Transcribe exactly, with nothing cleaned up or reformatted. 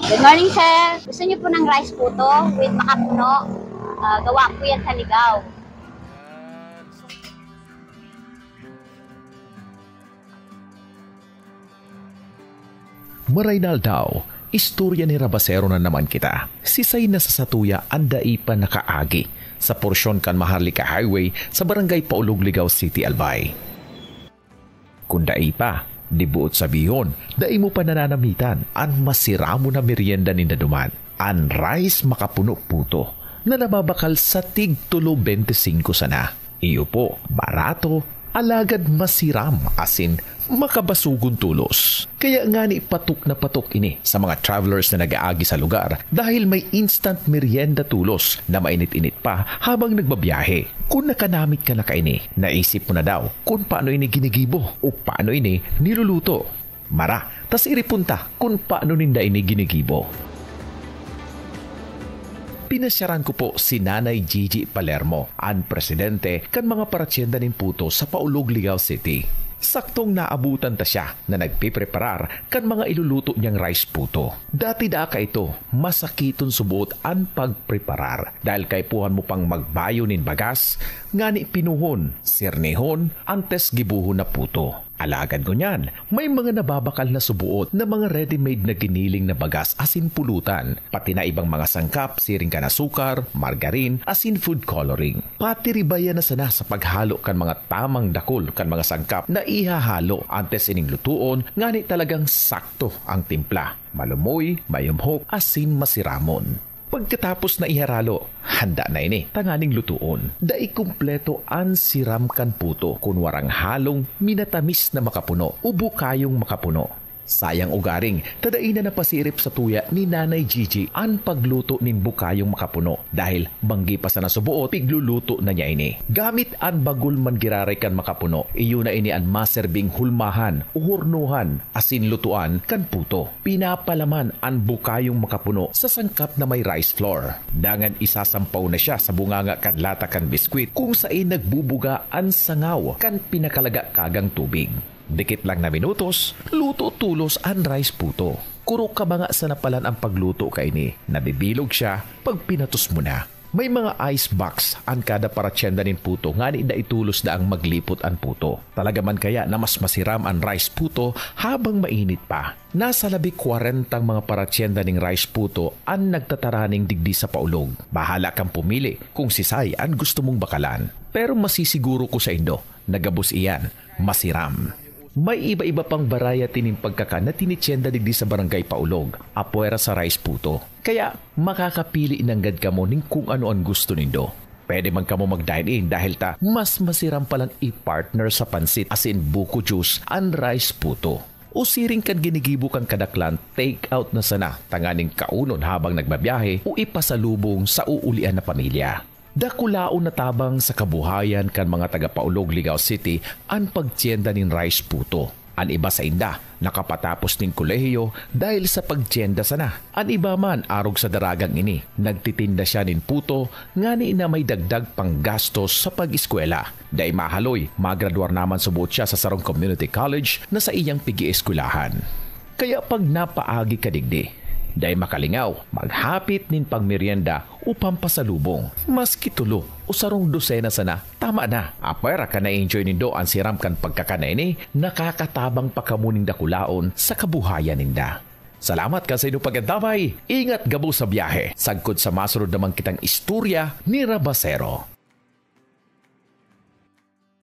Good morning, sir. Gusto niyo po ng rice puto with makapuno? Ah, gawa po yan sa Ligao. Maray na aldaw, istorya ni Rabasero na naman kita. Sisay na sa satuya an dai pa nakaagi sa porsyon kan Maharlika Highway sa Barangay Paulog, Ligao City, Albay. Kun dai pa, di buot sabihon, dai mo pa nananamitan an masiramon na merienda ninda duman, an rice makapuno puto na nababakal sa tig tulo bente singko sana. Iyo po, barato, alagad masiram asin makabasogon tolos. Kaya ngani patok na patok ini sa mga travelers na nag-aagi sa lugar dahil may instant merienda tolos na mainit-init pa habang nagbabiyahe. Kun nakanamit ka na kaini, naisip mo na daw kun paano ini ginigibo o paano ini niluluto. Mara, tas iripon ta kun paano ninda ini ginigibo. Pinasyaran ko po si Nanay Gigi Palermo, an presidente kan mga paratyenda nin puto sa Paulog, Ligao City. Saktong naabutan ta siya na nagpipreparar kan mga iluluto niyang rice puto. Dati daa kaito, masakiton suboot an pagpreparar dahil kaipuhan mo pang magbayo nin bagas, ngani pinuhon, sirnihon, antes gibohon na puto. Alagad ngunyan, may mga nababakal na suboot na mga ready-made na giniling na bagas asin pulutan, pati na ibang mga sangkap siring kan asukar, margarine, asin food coloring. Patiribayan na sana sa paghalo kan mga tamang dakul kan mga sangkap na ihahalo antes ining lutuon ngani talagang sakto ang timpla, malumoy, mayumhok, asin masiramon. Pagkatapos na iharalo, handa na ini tanganing lutuon. Dai kumpleto an siram kan puto kun warang halong minatamis na makapuno o bukayong makapuno. Sayang ugaring ta dai na napasirip sa tuya ni Nanay Gigi an pagluto nin bukayong makapuno dahil banggi pa sana suboot pigluluto na niya ini. Gamit an bagul man giraray kan makapuno, iyo na ini an maserbing hulmahan o hornohan asin lutuan kan puto. Pinapalaman an bukayong makapuno sa sangkap na may rice flour. Dangan isasampaw na siya sa bunganga kan lata kan biskwit kung saen nagbubuga an sangaw kan pinakalagakagang tubig. Dikit lang na minutos, luto tolos an rice puto. Kurok kabanga sana palan an pagluto kaini, nabibilog siya pag pinatos mo na. May mga ice box an kada paratyenda nin puto ngani dai tolos daang maglipot an puto. Talaga man kaya na mas masiram an rice puto habang mainit pa? Nasa labi kwarentang mga paratyenda nin rice puto an nagtataraning digdi sa Paulog. Bahala kang pumili kung sisay an gusto mong bakalan. Pero masisiguro ko saindo na gabos iyan masiram. May iba-iba pang variety nin pagkakan na tinityenda digdi sa Barangay Paulog, apwera sa rice puto. Kaya makakapili nanggad kamo nin kung ano an gusto nindo. Pwede man kamo mag-dine-in dahil ta mas masiram palan i-partner sa pansit asin buko juice an rice puto. O siring kan ginigibo kan kadaklan, take out na sana tanganing kaonon habang nagbabiyahe o ipasalubong sa uulian na pamilya. Dakulaon na tabang sa kabuhayan kan mga taga Paulog, Ligao City an pagtienda nin rice puto. An iba sainda nakapatapos nin kolehiyo dahil sa pagtienda sana. An iba man arog sa daragang ini, nagtitinda siya nin puto ngani na may dagdag panggastos sa pag-eskwela. Dai mahaloy, magradwar naman suboot siya sa sarong community college na saiyang pig-ieskwelahan. Kaya pag napaagi ka digdi, dai makalingaw maghapit nin pagmeryenda o pampasalubong, maski tulo o sarong dosena sana, tama na. Apwera kan na-enjoy nindo an siram kan pagkakan na ini, nakakatabang pa kamo nin dakulaon sa kabuhayan ninda. Salamat kan saindong pag-antabay. Ingat gabos sa biyahe. Sagkod sa masunod naman kitang istorya ni Rabasero.